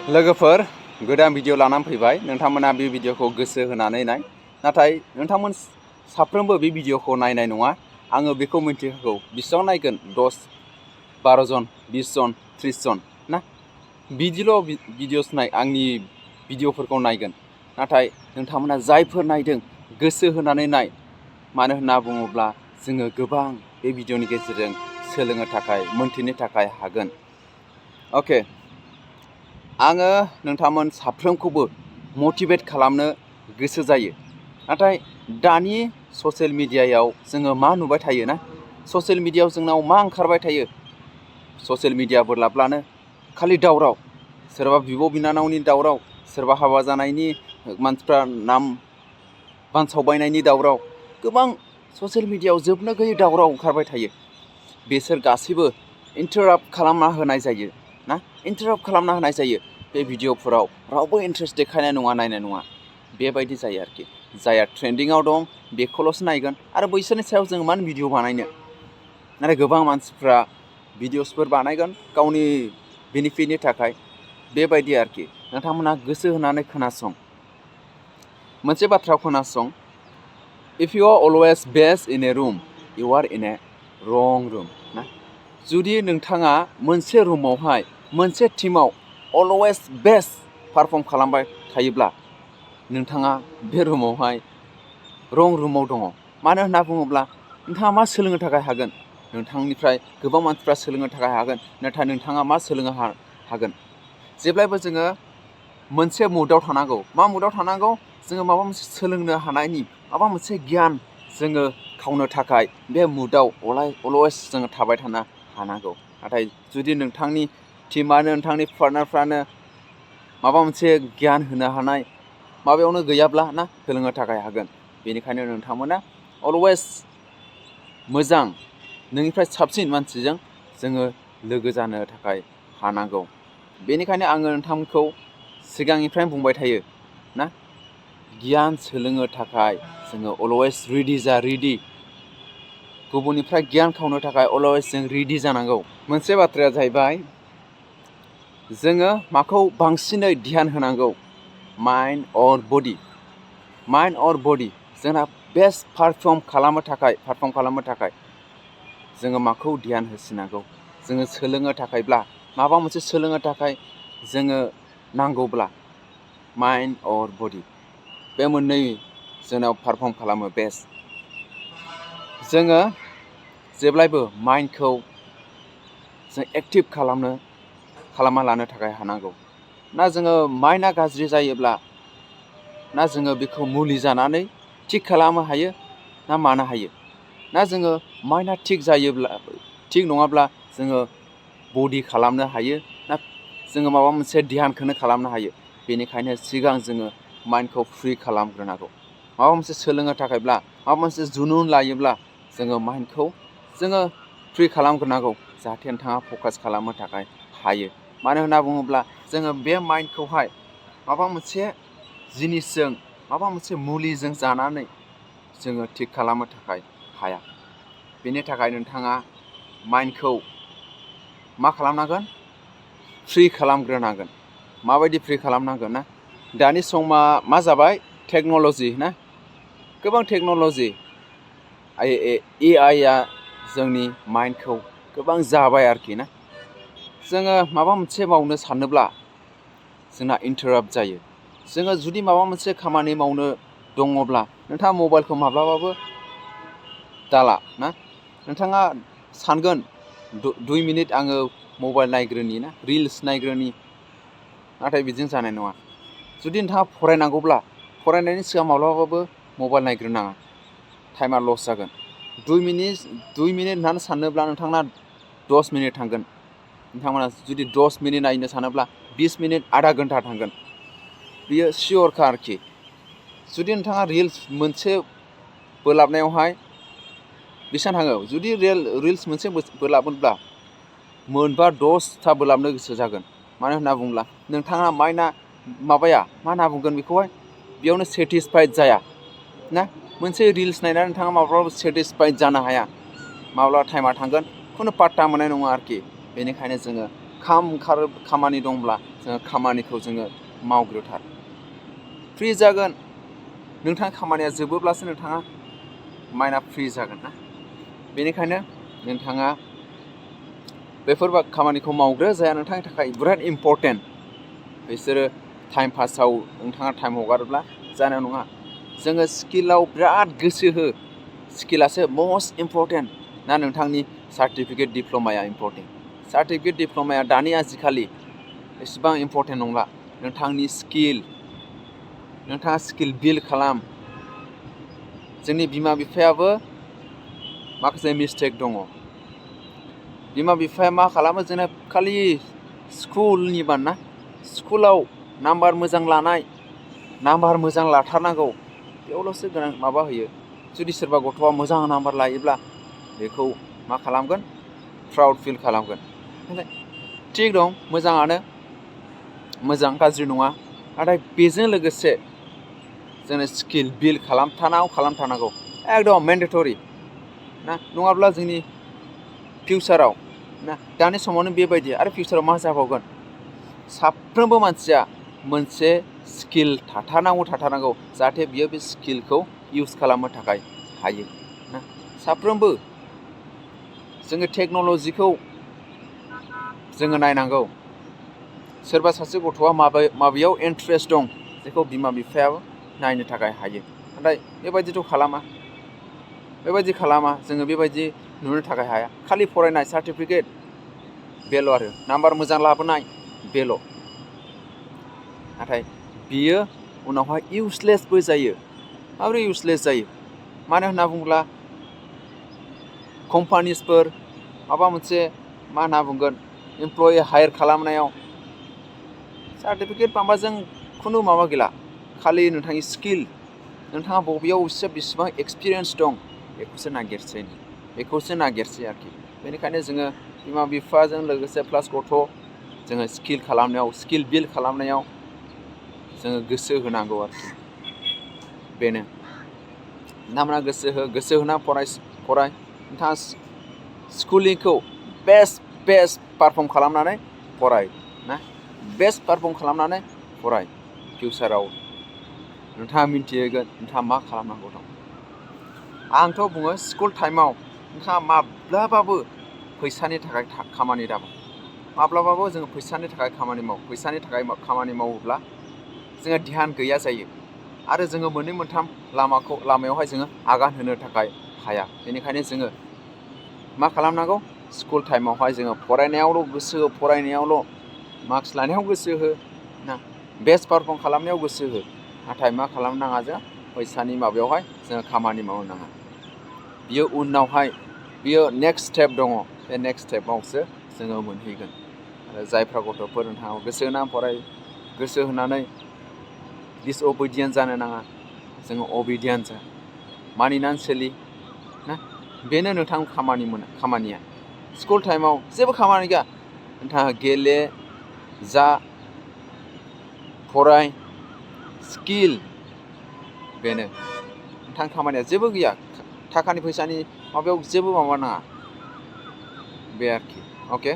लोगोफोर गोदान भिडिअ लानानै फैबाय। नोंथांमोना बे भिडिअखौ गोसो होनानै नाय। नाथाय नोंथांमोन साफ्रोमबो बे भिडिअखौ नायनाय नङा। आङो बेखौ मिन्थिगौ बेसेबां नायगोन 10, 12 जन, 20 जन, 30 जन ना बिदिल' भिडिअस आंनि भिडिअफोरखौ नायगोन। नाथाय नोंथांमोना जायफोर नायदों गोसो होनानै नाय। मानो होनना बुङोब्ला जोङो गोबां बे भिडिअनि गेजेरजों सोलोंनो थाखाय मोनथिनो थाखाय हागोन। अके, आङो नोंथांमोन साफ्रोमखौबो मटिभेट खालामनो गोसो जायो। नाथाय दानि ससियेल मिडियायाव जोङो मा नुबाय थायो ना, ससियेल मिडियायाव जोंनाव मा ओंखारबाय थायो। ससियेल मिडियाफोर लाब्लानो खालि दावराव, सोरबा बिब' बिनानावनि दावराव, सोरबा हाबा जानायनि मानसिफ्रा नाम बानसावबायनायनि दावराव, गोबां ससियेल मिडियायाव जोबनो गैयै दावराव ओंखारबाय थायो। बेसोर गासैबो इन्टाराप्ट खालामना होनाय जायो ना, इन्टाराप्ट खालामना होनाय जायो। बे भिडिअफोराव रावबो इन्ट्रेस्ट देखायनाय नङा, नायनाय नङा, बेबायदि जायो आरोखि। जायहा ट्रेन्डिङाव दं बेखौल'सो नायगोन आरो बैसोरनि सायाव जों मानो भिडिअ बानायनो। नाथाय गोबां मानसिफ्रा भिडिअसफोर बानायगोन गावनि बेनिफिटनि थाखाय, बेबायदि आरोखि। नोंथांमोनहा गोसो होनानै खोनासं, मोनसे बाथ्रा खोनासं। If you are always best in a room, you are in a wrong room ना। जुदि नोंथाङा मोनसे रुमावहाय, मोनसे टिमाव अलवेज बेस्ट पारफर्म खालामबाय थायोब्ला नोंथाङा बे रुमावहाय रं रुमाव दङ। मानो होनना बुङोब्ला नोंथाङा मा सोलोंनो थाखाय हागोन, नोंथांनिफ्राय गोबां मानसिफ्रा सोलोंनो थाखाय हागोन। नाथाय नोंथाङा मा सोलोंनो हागोन। जेब्लायबो जोङो मोनसे मुडआव थानांगौ। मा मुडआव थानांगौ? जोङो माबा मोनसे सोलोंनो हानायनि, माबा मोनसे गियान जोङो खावनो थाखाय बे मुडआव अलवेज जोङो थाबाय थानो हानांगौ। नाथाय जुदि नोंथांनि टिमानो, नोंथांनि पार्टनारफ्रानो माबा मोनसे गियान होनो हानाय माबायावनो गैयाब्ला ना, सोलोंनो थाखाय हागोन। बेनिखायनो नोंथांमोना अलवेज मोजां, नोंनिफ्राय साबसिन मानसिजों जोङो लोगो जानो थाखाय हानांगौ। बेनिखायनो आङो नोंथांमोनखौ सिगांनिफ्रायनो बुंबाय थायो ना, गियान सोलोंनो थाखाय जोङो अलवेज रेडि। गुबुननिफ्राय गियान खावनो थाखाय अलवेज जों रेडि जानांगौ। मोनसे बाथ्राया जाहैबाय, जोङो माखौ बांसिनै ध्यान होनांगौ, माइन्ड अर बडि। माइन्ड अर बडि जोंना बेस्ट पारफर्म खालामनो थाखाय जोङो माखौ ध्यान होसिनांगौ। जोङो सोलोंनो थाखायब्ला, माबा मोनसे सोलोंनो थाखाय जोङो नांगौब्ला माइन्ड अर बडि, बे मोननै जोंनाव पारफर्म खालामो बेस्ट। जोङो जेब्लायबो माइन्डखौ जों एक्टिभ खालामना लानो थाखाय हानांगौ। ना जोङो माइन्डआ गाज्रि जायोब्ला ना जोङो बेखौ मुलि जानानै थिग खालामनो हायो ना मानो हायो। ना जोङो माइन्डआ थिग नङाब्ला जोङो बडि खालामनो हायो ना जोङो माबा मोनसे ध्यानखौनो खालामनो हायो। बेनिखायनो सिगां जोङो माइन्डखौ फ्रि खालामग्रोनांगौ। माबा मोनसे सोलोंनो थाखायब्ला, माबा मोनसे जुनुन लायोब्ला जोङो माइन्डखौ जोङो फ्रि खालामग्रोनांगौ, जाहाथे नोंथाङा फकास खालामनो थाखाय हायो। मानो होनना बुङोब्ला जोङो बे माइन्डखौहाय माबा मोनसे जिनिसजों, माबा मोनसे मुलिजों जानानै जोङो थिग खालामनो थाखाय हाया। बेनि थाखाय नोंथाङा माइन्डखौ मा खालामनांगोन? फ्रि खालामग्रोनांगोन। माबायदि फ्रि खालामनांगोन ना? दानि समा मा जाबाय? टेक्न'ल'जि ना, गोबां टेक्न'ल'जि। AI जोंनि माइन्डखौ गोबां जाबाय आरोखि ना। जोङो माबा मोनसे मावनो सानोब्ला जोंना इन्टाराप्ट जायो। जोङो जुदि माबा मोनसे खामानि मावनो दङब्ला नोंथाङा मबाइलखौ माब्लाबाबो दाला ना। नोंथाङा सानगोन 2 मिनिट आङो मबाइल नायग्रोनि ना, रिल्स नायग्रोनि। नाथाय बिदिजों जानाय नङा। जुदि नोंथाङा फरायनांगौब्ला फरायनायनि सिगां माब्लाबाबो मबाइल नायग्रोनाङा, टाइमा लस जागोन। 2 मिनिट होननानै सानोब्ला नोंथांना 10 मिनिट थांगोन। नोंथांमोना जुदि 10 मिनिट नायनो सानोब्ला 20 मिनिट, आधा घन्टा थांगोन। बियो सियरखा आरोखि। जुदि नोंथाङा रिल्स मोनसे बोलाबनायावहाय बेसेबां थाङो? जुदि रिल्स मोनसे बोलाबोब्ला 10ता बोलाबनो गोसो जागोन। मानो होनना बुङोब्ला नोंथाङा माइन्डआ मा होनना बुंगोन बेखौहाय, बेयावनो सेटिसफाइड जाया ना। मोनसे रिल्स नायनानै नोंथाङा माब्लाबाबो सेटिसफाइड जानो हाया। माब्ला टाइमा थांगोन खुनु पात्ता मोननाय नङा आरोखि। बेनिखायनो जोङो खामानि दंब्ला जोङो खामानिखौ जोङो मावग्रोथार। फ्रि जागोन नोंथाङा खामानिया जोबोब्लासो नोंथाङा माइन्डआ फ्रि जागोन ना। बेनिखायनो नोंथाङा बेफोर खामानिखौ मावग्रो जाया नोंथांनि थाखाय बिराद इम्परटेन्ट। बिसोरो टाइम पासाव नोंथाङा टाइम हगारोब्ला जानाय नङा। जोङो स्किलाव बिराद गोसो हो। स्किलासो मस्ट इम्परटेन्ट ना नोंथांनि सार्टिफिकेट डिप्ल'माया इम्परटेन्ट। सार्टिफिकेट डिप्ल'माया दानि आजिखालि एसेबां इम्परटेन्ट नंला। नोंथांनि नोंथाङा स्किल बिल्ड खालाम। जोंनि बिमा बिफायाबो माखासे मिस्टेक दङ। बिमा बिफाया मा खालामो जोंना खालि स्कुलनि बाना स्कुलाव नाम्बार मोजां लानाय, नाम्बार मोजां लाथारनांगौ बेयावल'सो गोनां माबा होयो। जुदि सोरबा गथ'आ मोजां नाम्बार लायोब्ला बेखौ मा खालामगोन? प्राउड फिल खालामगोन। थिग दं, मोजाङानो, मोजां गाज्रि नङा। नाथाय बेजों लोगोसे जोङो स्किल बिल्ड खालामथारनांगौ एकदम मेन्डेटरि ना। नङाब्ला जोंनि फिउचाराव ना दानि समावनो बेबायदि आरो फिउचाराव मा जाबावगोन? साफ्रोमबो मानसिया मोनसे स्किल थाथारनांगौ जाहाथे बियो बे स्किलखौ इउज खालामनो थाखाय हायो ना। साफ्रोमबो जोङो टेक्न'लजिखौ जोङो नायनांगौ। सोरबा सासे गथ'आ माबेयाव इन्ट्रेस्ट दं जेखौ बिमा बिफायाबो नायनो थाखाय हायो। नाथाय बेबायदि खालामा जोङो बेबायदि नुनो थाखाय हाया। खालि फरायनाय सार्टिफिकेट बेल' आरो नाम्बार मोजां लाबोनाय बेल'। नाथाय बियो उनावहाय इउसलेसबो जायो। माबोरै इउसलेस जायो? मानो होनना बुङोब्ला कम्पानिसफोर माबा मोनसे मा होनना बुंगोन इमप्लयि हायार खालामनायाव सार्टिफिकेट माबाजों खुनु माबा गैला। खालि नोंथांनि स्किल, नोंथाङा बबेयाव बेसेबां एक्सपिरियेन्स दं बेखौसो नागिरसै आरोखि। बेनिखायनो जोङो बिमा बिफाजों लोगोसे प्लास जोङो स्किल बिल्ड खालामनायाव जोङो गोसो होनांगौ आरोखि। बेनो नोंथांमोना गोसो होना फराय। नोंथाङा स्कुलिंखौ बेस्ट पारफर्म खालामनानै फराय ना। बेस्ट पारफर्म खालामनानै फराय। फिउचाराव नोंथाङा मिन्थिहैगोन नोंथाङा मा खालामनांगौ दं। आंथ' बुङो स्कुल टाइमाव नोंथाङा माब्लाबाबो फैसानि थाखाय खामानि दामाव। माब्लाबाबो जोङो फैसानि थाखाय खामानि माव। फैसानि थाखाय खामानि मावोब्ला जोङो ध्यान गैया जायो आरो जोङो मोननै मोनथाम लामायावहाय जोङो आगान होनो थाखाय हाया। बेनिखायनो जोङो मा खालामनांगौ? स्कुल टाइमावहाय जोङो फरायनायावल' गोसो हो, फरायनायावल' मार्क्स लानायाव गोसो हो ना, बेस्ट पारफर्म खालामनायाव गोसो हो। नाथाय मा खालामनाङा जों फैसानि माबायावहाय जोङो खामानि मावनो नाङा। बियो नेक्स्ट स्टेप दङ। बे नेक्स्ट स्टेपआवसो जोङो मोनहैगोन। आरो जायफ्रा गथ'फोर नोंथाङा गोसो होनानै डिसअबिडियेन्ट जानो नाङा। जोङो अबिडियेन्ट मानिनानै सोलि ना। बेनो नोंथां खामानिया। स्कुल टाइमाव जेबो खामानि गैया। नोंथाङा गेले जा फराय स्किल बेनो नोंथां खामानिया जेबो गैया। थाखानि फैसानि माबायाव जेबो माबा नाङा बे आरोखि। अके।